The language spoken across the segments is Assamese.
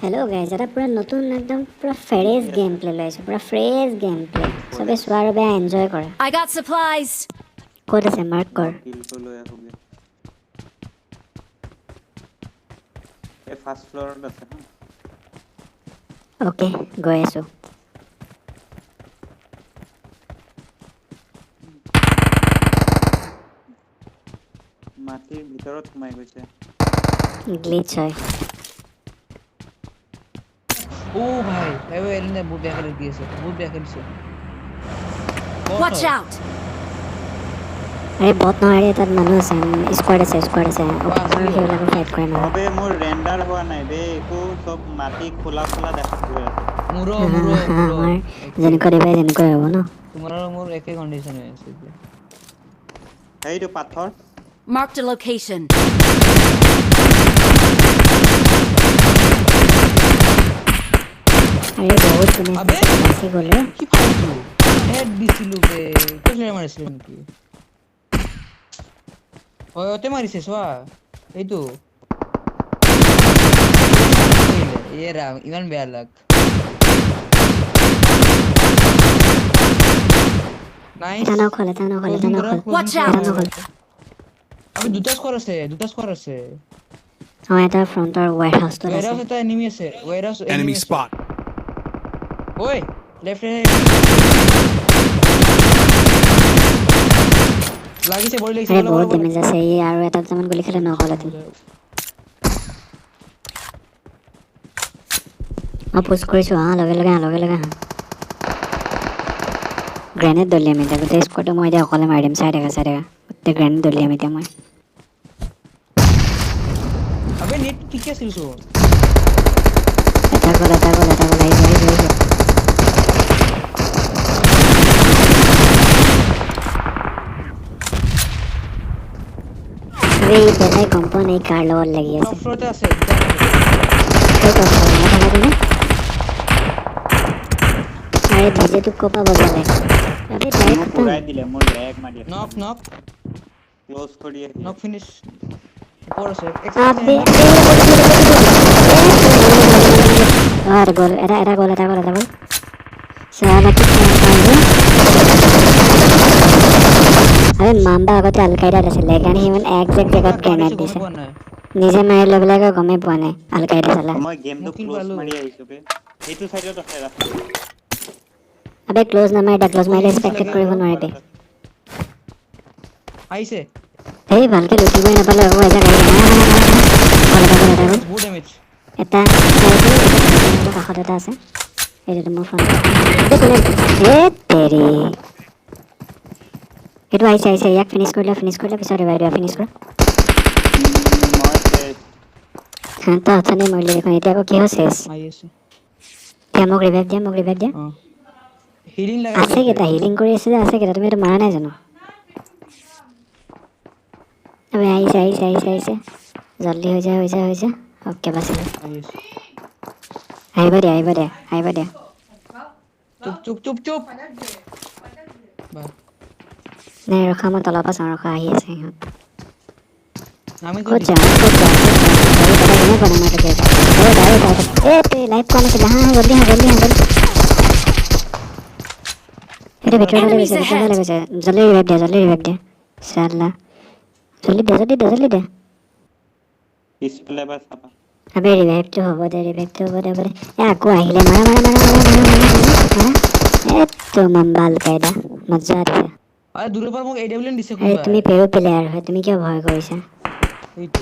হেল্ল' গাইজ, এটা পূৰা নতুন একদম পূৰা ফ্ৰেছ গেম প্লে লৈ আহিছোঁ, পূৰা ফ্ৰেছ গেম প্লে। চবে চোৱাৰ বাবে এনজয় কৰা। I got supplies. ক'ত আছে মাৰ্ক কৰ। কিলটো লৈ আহোগে। এই ফাৰ্ষ্ট ফ্ল'ৰত আছে হা। অ'কে, গৈ আছোঁ। মাটিৰ ভিতৰত সোমাই গৈছে। গ্লিচ হয়। ও ভাই, ভাই এনে বহুত বেয়া খেলি দি আছে, বহুত বেয়া খেলিছে। Watch out! আৰে বট নহয়, আৰে তাত মানুহ আছে, স্কোৱাড আছে, স্কোৱাড আছে। ওপৰৰ সেইবিলাকো ফাইট কৰে নহয়। অবে মোৰ ৰেণ্ডাৰ হোৱা নাই বে, একো চব মাটি খোলা খোলা দেখা গৈ আছে। মোৰো মোৰো আমাৰ যেনেকুৱা দিবা তেনেকুৱাই হ'ব ন। তোমাৰ আৰু মোৰ একে কণ্ডিশ্যন হৈ আছে এতিয়া। সেইটো পাথৰ। Marked a location. আৰে বহুত কোনে বাচি গ'ল ৰে। কি ফালতু হেড দিছিলো বে, তই মাৰিছিলি নেকি? অ, মাৰিছে চোৱা এইটো। এ ৰাম, ইমান বেয়া লাগ। এটা নক হ'ল, এটা নক হ'ল, এটা নক হ'ল। Watch out! এটা নক হ'ল। আমি দুটা স্কোয়াৰ আছে, দুটা স্কোয়াৰ আছে। অ, এটা ফ্ৰণ্টৰ ৱেৰ হাউচটোত আছে। ৱেৰ হাউচ এটা এনিমি আছে, ৱেৰ হাউচ এনিমি স্পট। ওই লেফট লাগিছে, বডি লাগিছে। আৰে বহুত ডেমেজ আছে এই, আৰু এটা দুটামান গুলি খালে নক হ'লহেঁতেন। মই পুছ কৰিছোঁ। হা, লগে লগে আহ, লগে লগে আহ। গ্ৰেনেড দলিয়াম এতিয়া গোটেই স্কোৱাডটো মই এতিয়া অকলে মাৰি দিম। চাই থাকা, চাই থাকা, গোটেই গ্ৰেনেড দলিয়াম এতিয়া মই। আবে নেট ঠিকে আছিল চোন। এটা গ'ল, এটা গ'ল, এটা গ'ল। আহিছে, আহিছে, আহিছে। আৰে এই বেটাই গম পোৱা নাই কাৰ লগত লাগি আছে। টপ ফ্ল'ৰতে আছে। আৰে ডিজেটো ক'ৰ পৰা বজালে? আবে ডাইৰেক্ট খতম। উৰাই দিলে মোৰ, লেগ মাৰি আছে। নক নক ক্লোজ কৰি আহি নক ফিনিশ। ওপৰ আছে। আবে আৰু গ'ল এটা, এটা গ'ল, এটা গ'ল, এটা গ'ল। চালা কি আৰে মাম্বা আগতে আলকায়দাত আছিলে, সেইকাৰণে সি মানে একজেক্ট জেগাত গ্ৰেনেড দিছে। নিজে মাৰি লৈ পেলাই গমেই পোৱা নাই আলকায়দা চালা। মই গেমটো ক্লোজ মাৰি আহিছো বে। এইটো সাইডত আছে ৰাস্তা। আবে ক্লোজ নামাৰি দে, ক্লোজ মাৰিলে এক্সপেক্টেড কৰিব নোৱাৰিবি। আহিছে। এই ভালকে লুটিবই নাপালো আকৌ। এজাক আহিলে। এটা গ'ল, এটা গ'ল, এটা কাষত এটা আছে। এইটো মোৰ ফোন। এ তেৰি, এইটো আহিছে, আহিছে। ইয়াক ফিনিছ কৰিলে, ফিনিছ কৰিলে পিছত ৰিভাইভ দিয়া। ফিনিছ কৰ। হা, তই অথনি মৰিলি দেখোন, এতিয়া আকৌ কি হৈছে? এতিয়া মোক ৰিভাইভ দিয়া, মোক ৰিভাইভ দিয়া। আছে কেইটা হিলিং কৰি আছে যে, আছে কেইটা। তুমি এইটো মাৰা নাই জানো? আবে আহিছে, আহিছে, আহিছে, আহিছে। জল্দি হৈ যায়, হৈ যায়, হৈ যায়। অ'কে, বাচিলোঁ। আহিব দিয়া, আহিব দিয়া, আহিব দিয়া। চুপ চুপ চুপ চুপ। নাই ৰখা, মই তলৰ পৰা চাওঁ। ৰখা, আহি আছে সিহঁত। ক'ত যাওঁ, ক'ত যাওঁ, ক'ত যাওঁ? গমেই পোৱা নাই মই। এই লাইভ কোৱা নাছিলে। হা, জল্দি হা, জল্দি হা, জল্দি। সেইটো ভিতৰলৈ গৈছে, ভিতৰলৈ গৈছে। জল্দি ৰিভাইভ দিয়া, জল্দি ৰিভাইভ দিয়া। চালা জল্দি দিয়া, জল্দি দিয়া, জল্দি দিয়া। পিছফালে এবাৰ চাবা। আবে ৰিভাইভটো হ'ব দে, ৰিভাইভটো হ'ব দে, হ'ব দে। এ আকৌ আহিলে। মাৰা মাৰা মাৰা মাৰা মাৰা মাৰা মাৰা। এইটো মাম্বা আলকায়দা মজা দিছে। আৰে দূৰৰ পৰা মোক AWM দিছে আৰে তুমি পেৰু প্লেয়াৰ হয়, তুমি কিয় ভয় কৰিছা? এইটো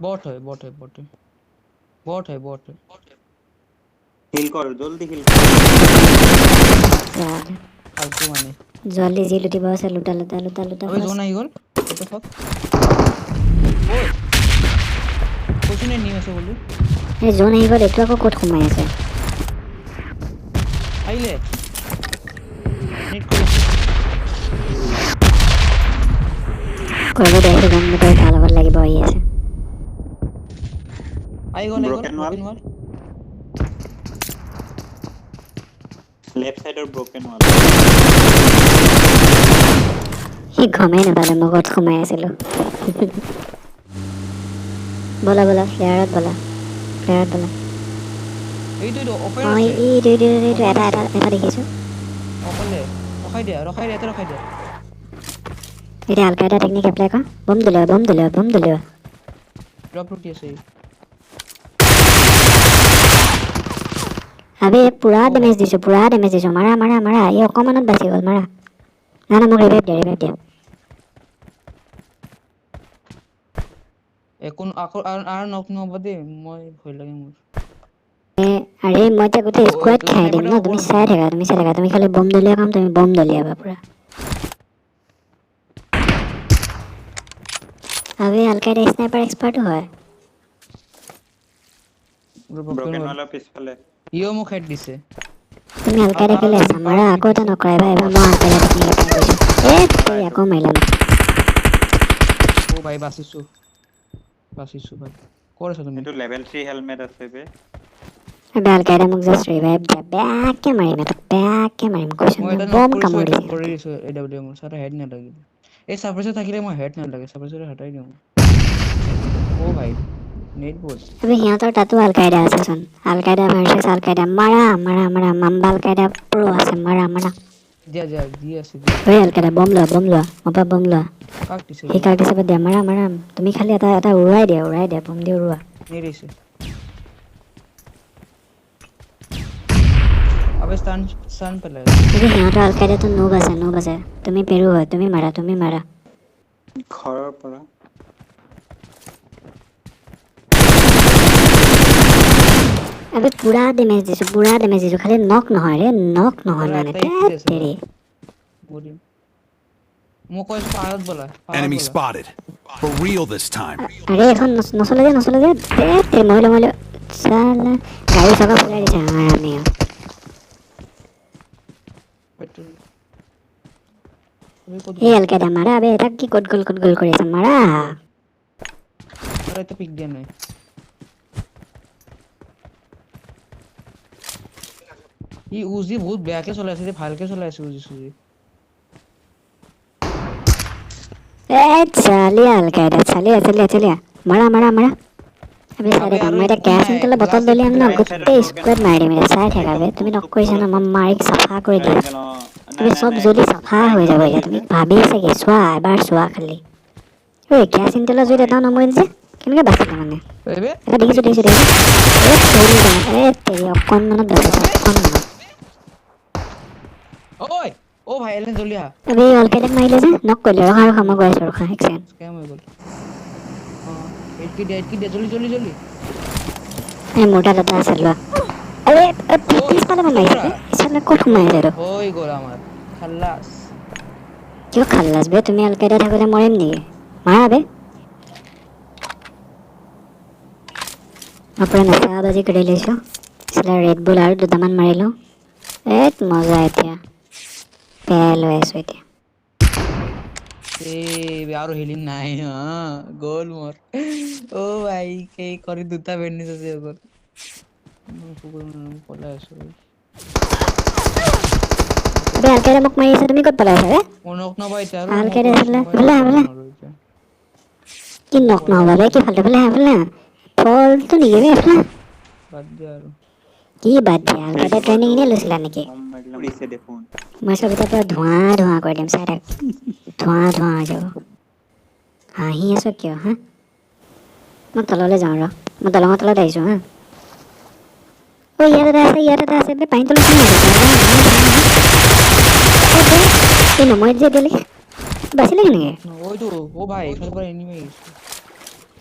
বট হয়, বট হয়, বট হয়, বট হয়, বট হয়। হিল কৰ, জলদি হিল কৰ। ফালতু মানে। জলদি যি লুটিব আছে লুটা, লুটা, লুটা, লুটা। আবে জোন আহি গ'ল। What the fuck? ঐ কৈছো নে নিউ আছে বুলি? এই জোন আহি গ'ল, এইটো আকৌ ক'ত সোমাই আছে? আহিলে নেট কৰিছে। কৰিব দে, সি গম নাপায় কাৰ লগত লাগিব আহি আছে। আহি গ'ল, আহি গ'ল। Broken wall. Broken wall. Left সাইডৰ ব্ৰকেন ৱাল। সি গমেই নাপালে মই ক'ত সোমাই আছিলো। ব'লা ব'লা, ফ্লেয়াৰত ব'লা, ফ্লেয়াৰত ব'লা। এইটো এইটো অপেন অঁ, আছে। এইটো এইটো এইটো এটা এটা এটা দেখিছোঁ। অকলে ৰখাই দিয়া, ৰখাই দিয়া, ইয়াতে ৰখাই দিয়া। এতিয়া আলকায়দা টেকনিক এপ্লাই কৰ, বম দলিওৱা, বম দলিওৱা, বম দলিওৱা। ড্ৰপ ৰুটি আছে। আবে পুৰা ডেমেজ দিছোঁ, পুৰা ডেমেজ দিছোঁ। মাৰা মাৰা মাৰা, এই অকণমানত বাচি গ'ল। মাৰা, না না, মোক ৰিভাইভ দিয়া, ৰিভাইভ দিয়া। একো আকৌ আৰু নক নহ'ব দেই, মই ভয় লাগে মোৰ। আৰে মই এতিয়া গোটেই অ, স্কোৱাড এইটো খাই দিম ন। স্নাইপাৰটো তুমি ওপৰত চাই থাকা, তুমি চাই থাকা, তুমি খালি বম দলিয়া কাম, তুমি বম দলিয়াবা পুৰা। আবে আলকায়দা স্নাইপাৰ এক্সপাৰ্টো হয়। ব্ৰকেন ৱালৰ পিছফালে। ইও মোক হেড দিছে। তুমি আলকায়দা কেলে আছা? মাৰা, আকৌ এটা নকৰা। এবাৰ এবাৰ মই আলকায়দা টেকনিক এপ্লাই কৰিছোঁ। এ তেৰি, আকৌ মাৰিলে মোক। অ ভাই, বাচিছো, বাচিছো ভাই। ক'ত আছা তুমি? এইটো লেভেল 3 হেলমেট আছে বে। আবে আলকায়দা, মোক জাষ্ট ৰিভাইভ দিয়া। বেয়াকে মাৰিম এটাক, বেয়াকে মাৰিম, কৈছোঁ মই নহয়। এটা নক বম কৰিছো, কামোৰ এটা দিছে। কৰি দিছো। এ ডাব্লিউ মোৰ চাটা হেড নালাগিল। এই চাপ্ৰেছৰ থাকিলে মই হেড নালাগে, চাপ্ৰেছৰ হটাই দিওঁ। অ ভাই, নেট বহুত। আবে সিহঁতৰ তাতো আলকায়দা আছেচোন। আলকায়দা ভাৰ্চেছ আলকায়দা। মাৰা মাৰা মাৰা, মাম্বা আলকায়দা প্ৰ' আছে। মাৰা মাৰা। দিয়া দিয়া, দি আছে, দি। ঐ আলকায়দা, বম লোৱা, বম লোৱা, মোৰ পৰা বম লোৱা। কাক দিছে? সি কাক দিছে বাদ দিয়া। মাৰা মাৰা, তুমি খালি এটা এটা উৰুৱাই দিয়া, উৰাই দিয়া, বম দি উৰুৱা। নেট দিছে। আবে স্টান স্টান পেলাই। আবে সিহঁতৰ আলকায়দাটো নোব আছে, নোব আছে। তুমি পেৰু হয়, তুমি মাৰা, তুমি মাৰা। ঘৰৰ পৰা। আবে পুৰা ডেমেজ দিছোঁ, পুৰা ডেমেজ দিছোঁ, খালি নক নহয় ৰে, নক নহয়। আৰু মানে এটা এইপিনে আছে। তেৰি। মৰিম মই, কৈ আছো। পাহাৰত ব'লা, পাহাৰত Enemy ব'লা। spotted. For real this time. আৰে এখন নচলে যে, নচলে যে। এ তেৰি, মৰিলো, মৰিলো। চালা গাড়ী চকা ফুলাই দিছে আৰামে। পেট্ৰল, তুমি ক'ত এই গৈছা? আলকায়দা, মাৰা। আবে এটা কি ক'ত গ'ল, ক'ত গ'ল কৰি আছে? মাৰা। আৰু এটা পিক দিয়া নাই। ই উজি বহুত বেয়াকে চলাই আছে, ভালকে চলাই আছে উজি চুজি। এ চালিয়া আলকায়দা, চালিয়া চালিয়া চালিয়া, মাৰা মাৰা মাৰা। আবে চাই আবে থাকা। আৰু মই এতিয়া একো কেৰাচিন নাই। তেলৰ বটল Last দলিয়াম ন, Right side ত গোটেই broken। Squad মাৰি দিম এতিয়া। চাই থাকা বে, তুমি নক কৰিছা ন, মই মাৰি চাফা কৰি দিম। Triangle, অ। নাই তুমি নাই চব নাই, জ্বলি চাফা হৈ যাব এতিয়া। তুমি ভাবি আছা কি? চোৱা, এবাৰ চোৱা খালি। ঐ, কেৰাচিন তেলৰ জুইত এটাও নমৰিল যে, কেনেকৈ বাচিলে মানে? এবে। এটা দেখিছোঁ, দেখিছোঁ, দেখিছোঁ। এ তেৰি, এ তেৰি, অকণমানত বাচিছে, অকণমানত। ঐ অ ভাই, এলেন, জল্দি আহা। আবে এই অলকায়দাক মাৰিলে যে, নক কৰিলে। ৰখা ৰখা, মই গৈ আছোঁ, ৰখা এক ছেকেণ্ড। স্কেম হৈ গ'ল। অ, এইট কি দিয়া, এইট কি দিয়া, জল্দি জল্দি জল্দি। এই মোৰ তাত এটা আছে, লোৱা। আৰে এ, পিছফালে পৰা মাৰিছে বে। চালা ক'ত সোমাই আছে এইটো? হৈ গ'ল আমাৰ, খালাচ। কিয় খাল্লাছ বে? তুমি আলকায়দা থাকোঁতে মৰিম নেকি? মাৰা বে। মই পুৰা নচা বাজি কৰি লৈছোঁ। চালা ৰেড বুল আৰু দুটামান মাৰি লওঁ। এই মজা, এতিয়া পেলাই লৈ আছোঁ এতিয়া। এই আৰু হিলিং নাই। হা, গ'ল মোৰ। অ ভাই, কেই কৰি দুটা বেণ্ডেজ আছে অকল। মই একো কৰিব নোৱাৰো, মই পলাই আছো। আবে আলকায়দা মোক মাৰি আছে, তুমি ক'ত পলাই আছা বে? মই নক নাপাই এতিয়া আৰু। আলকায়দা আছিলে, বোলে বোলে। কি নক নহ'বা বে? কি ফাল্টু! ফালে আহা, ফালে আহা। ফলটো নেকি বে? এইফালে আহা। বাদ দিয়া আৰু। কি বাদ দিয়া? আলকায়দা ট্ৰেইনিং এনেই লৈছিলা নেকি? বম মাৰিলে উৰিছে দেখোন। মই চব এতিয়া পুৰা ধোঁৱা ধোঁৱা কৰি দিম, চাই থাক। ধোঁৱা ধোঁৱা হৈ যাব। হাঁহি আছ কিয়? হা, মই তললৈ যাওঁ ৰ। মই দলঙৰ তলত আহিছোঁ। হা, ঐ, ইয়াত এটা আছে, ইয়াত এটা আছে বে। পানী তলত সোমাই আছে। এই নমৰিল যে এতিয়ালৈকে, বাচিলে কেনেকে? ওইতো, ও ভাই, এইফালৰ পৰা এনিমি আহিছে।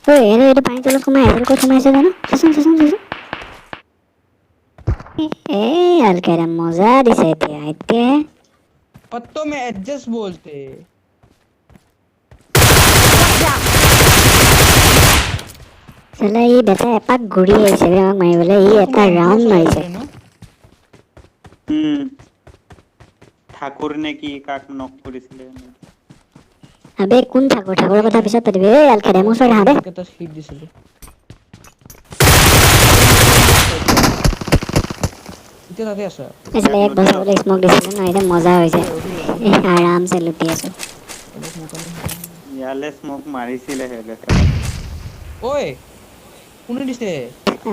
ঐ, এইটো পানী তলত সোমাই আছে, ক'ত সোমাইছে জানো? চাচোন, চাচোন, চাচোন। এই আলকায়দা মজা দিছে এতিয়া এতিয়া। पत्तों में एडजस्ट बोलते। Watch out! চালা ই বেটা এপাক ঘূৰি আহিছে বে আমাক মাৰিবলৈ। ই এটা ৰাউণ্ড মাৰিছে। ন। ঠাকুৰ নে কি, কাক নক কৰিছিলে? আবে কোন ঠাকুৰ? ঠাকুৰৰ কথা পিছত পাতিবি। এই আলকায়দা, মোৰ ওচৰত আহা বে। এটা হিট দিছিলে। এতিয়া তাতে আছা? আচলতে ইয়াক বচাবলৈ স্মক দিছিলে ন, এতিয়া মজা হৈছে। এই আৰামছে লুটি আছো। ইয়ালে স্মক মাৰিছিলে সেই ঐ, কোনে দিছে?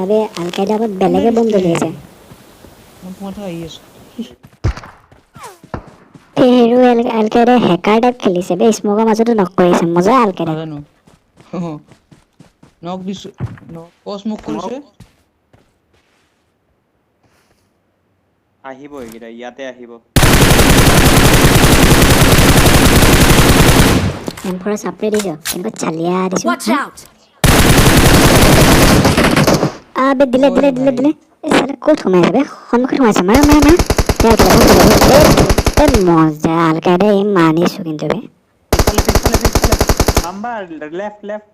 আবে আলকায়দা ওপৰত বেলেগে বম দলিয়াইছে। মই তোমাৰ তাত আহি আছো। পেৰু আলকায়দা হেকাৰ টাইপ খেলিছে বে, স্মোকৰ মাজতো নক কৰিছে, মজা আলকায়দা। নাজানো, নক দিছো, অ স্মোক কৰিছে। আহিব এইকেইটা, ইয়াতে আহিব। এম ফ'ৰ চাপৰি দিছ, কেনেকুৱা চালিয়া দিছো। Watch out! আবে দিলে দিলে দিলে দিলে, এই চালা ক'ত সোমাই আছে বে? সন্মুখত সোমাইছে, মাৰা মাৰা মাৰা। এই মজা আলকায়দা, এই মানিছো কিন্তু বে। পিছফালে পিছফালে পিছফালে, number left left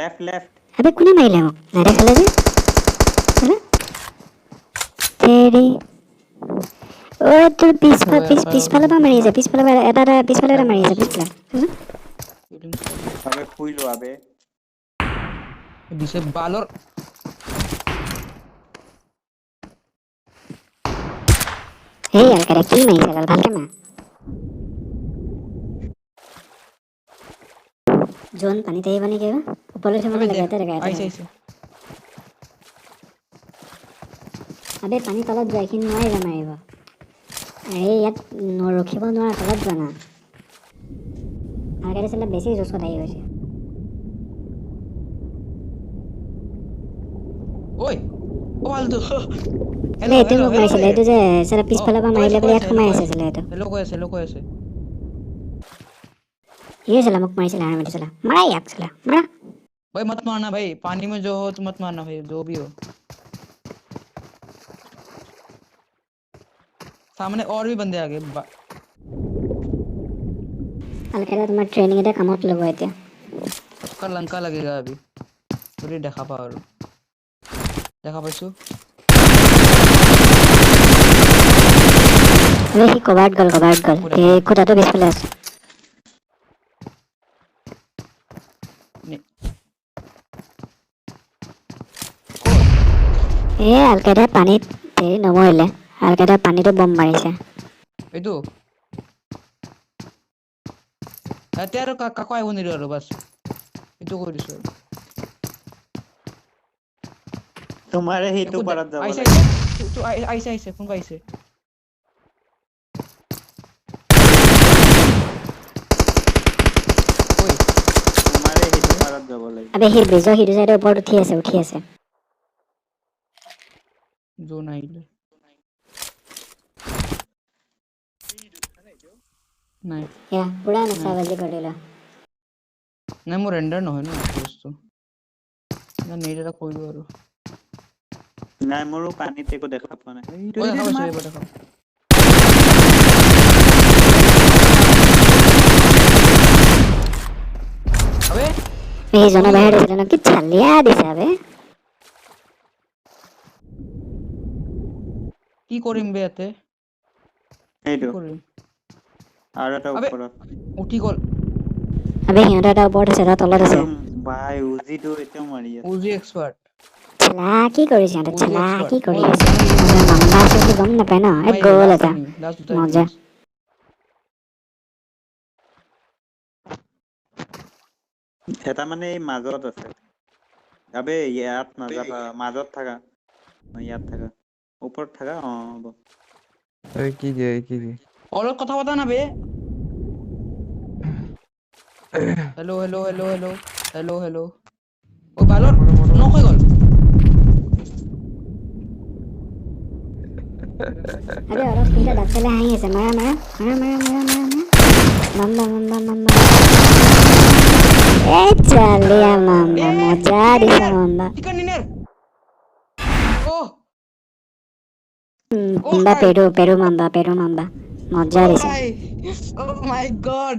left left. আবে কোনে মাৰিলে মোক? নেদেখালে যে চালা। তেৰি, ঐ তোৰ পিছফাল পিছ পিছফালৰ পৰা মাৰি আছে, পিছফালৰ পৰা এটা এটা, পিছফালে এটা মাৰি আছে, পিছফালে। আবে শুই লোৱা বে। দিছে বালৰ। এই আলকায়দা কি মাৰিছে গাল, ভালকে মাৰ। জোন পানীত আহিব নেকি বা? ওপৰলৈ উঠিব নালাগে, ইয়াতে দেখা, ইয়াতে। আহিছে আহিছে। আবে পানী তলত যোৱা, এইখিনি নোৱাৰিবা মাৰিব। আৰে ইয়াত ৰখিব নোৱাৰা, তলত যোৱা না। আলকায়দা চালে বেছি জোচত আহি গৈছে। ঐ অ ফাল্টু। এই এইটো মোক মাৰিছিলে, এইটো যে চালা পিছফালৰ পৰা মাৰিলে পেলাই ইয়াত সোমাই আছে চালা এইটো। হেল্ল' কৈ আছে, হেল্ল' কৈ আছে। সিয়ে চালা মোক মাৰিছিলে, হাৰামিটো চালা। মাৰা ইয়াক চালা, মাৰা। भाई मत मारना भाई, पानी में जो हो तो मत मारना भाई, जो भी हो। सामने और भी बंदे आ गए। আলকায়দা তোমাৰ ট্ৰেইনিং এটা কামত ল'ব এতিয়া। उसका लंका लगेगा अभी, थोड़ी দেখা পাওঁ আৰু দেখা পাইছো। আবে সি কভাৰ্ট গ'ল, কভাৰ্ট গ'ল, এই খুটাটো পিছফালে আছে। এই আলকায়দা পানীত দেৰি নমৰিলে, আলকায়দা পানীতো বম মাৰিছে। এইটো ইয়াতে আৰু কাকো আহিব নিদিওঁ আৰু, বাছ এইটো কৰি দিছো আৰু। তোমাৰে সেইটো একো পাৰত যাব আহিছে লাগে। আহিছে, তো আহিছে আহিছে, কোনোবা আহিছে। ঐ তোমাৰে সেইটো পাৰত যাব লাগে। আবে সি ব্ৰিজৰ সিটো চাইডৰ ওপৰত উঠি আছে, উঠি আছে। জোন আহিলে নাই। এয়া পুৰা নচাবাজি কৰিলো। নাই, মোৰ ৰেণ্ডাৰ নহয় ন বস্তু। নাই, নেট এটা কৰিলো আৰু। নাই, মোৰো পানীত একো দেখা পোৱা নাই। এইটো অ, দেখা এইটো পাইছো মাৰ। এইবাৰ দেখা। আবে এই জনৰ বাহিৰত আছিলে ন, কি চালিয়া দিছে আবে। কি কৰিম বে ইয়াতে? সেইটো কি কৰিম আৰু এটা আবে ওপৰত। উঠি গ'ল। আবে সিহঁতৰ এটা ওপৰত আছে, এটা তলত আছে। ভাই উজিটো এতিয়াও মাৰি আছে। উজি এক্সপাৰ্ট। চেলা কি কৰিছে সিহঁতে, উজি চেলা এক্সপাৰ্ট। কি কৰি আছে? মাম্বা আছে বুলি গম নাপায় ন। এই গ'ল এটা, মজা। এটা মানে এই মাজত আছে। আবে ইয়াত নাযাবা, মাজত থাকা, অ, ইয়াত থাকা, ওপৰত থাকা, অ হ'ব। এই কি দিয়ে, এই কি দিয়ে? অলপ কথা পাতা না বে। Hello hello hello hello hello hello. ঐ বালৰ নক হৈ গ'ল। আবে অলপ সিহঁতে দাঁত পেলাই হাঁহি আছে। মাৰা মাৰা মাৰা মাৰা মাৰা মাৰা মাৰা, মাম্বা মাম্বা মাম্বা। এই চালিয়া মাম্বা, মজা দিছে মাম্বা। Chicken dinner. অ মাম্বা পেৰু পেৰু মাম্বা, পেৰু মাম্বা, মজা দিছে। Oh my god.